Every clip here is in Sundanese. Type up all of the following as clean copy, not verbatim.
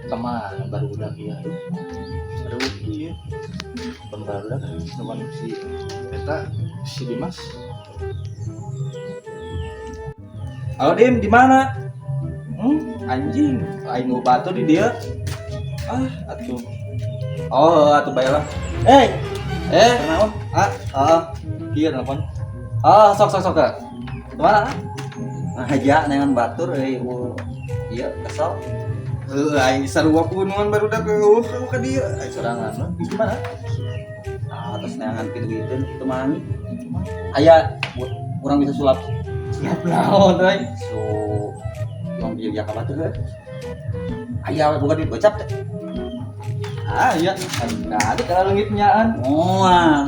Kemana baru udah iya aduh. Aduh iya. Baru udah teman si eta si Dimas. Halo Dim, di mana? Anjing, aing mau batu di dia. Ah, atuh. Oh, atuh baiklah. Eh, Eh, kenaon? ah, ah, iya telepon. Ah, sok sok sok. Kemana? Nah, aja nengan batur euy, ieu kesel. Heuh, aing sarua gunungan baru dak eueuh ka dieu. Aing sorangan. Di mana? Ah, terus neangan piduiteun kitu mah anjing. Aya urang bisa sulap. Sulap naon euy? Su yang dia ka batur heuh. Aya we boga duit gocap teh. Ah, iya. Ada kalau leungit nyaan. Moal.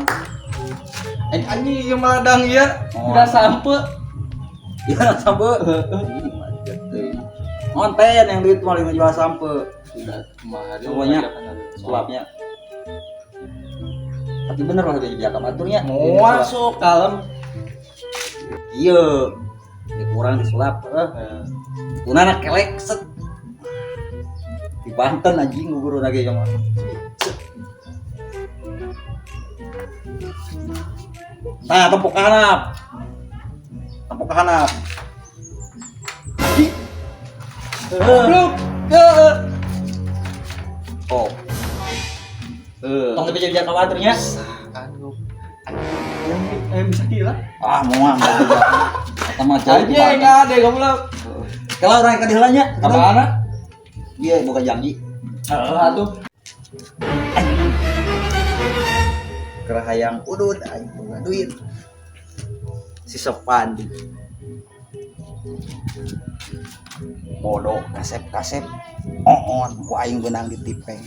Aing anjing ieu maladang ieu. Oh. Udah sampe. Ya sampe. Anjing mah teuing. Ngonten yang duit mah 5 jual sampe. Sudah kemarin. Pokoknya sulapnya. Tapi bener lah dia ka baturnya. Moal sok kalem. Iya. Ya kurang disulap. Eh. Kunana kelek set. Di Banten anjing guru lagi yang Nah, tempuk ke hanap. Tempuk ke hanap. Goblok. Heeh. Oh, Heeh. tong dibeja ka baturnya. Kan goblok. Bisa gila. Ah, moal. Eta mah jauh di Anjing Banten. enggak ada goblok. Kalau orang ka diheula nya, Ka mana? Dia boga janji. Heeh atuh. Keur hayang udud aing boga duit. Si Sopandi. Bodoh kasep-kasep. Oon ku aing beunang ditipeng.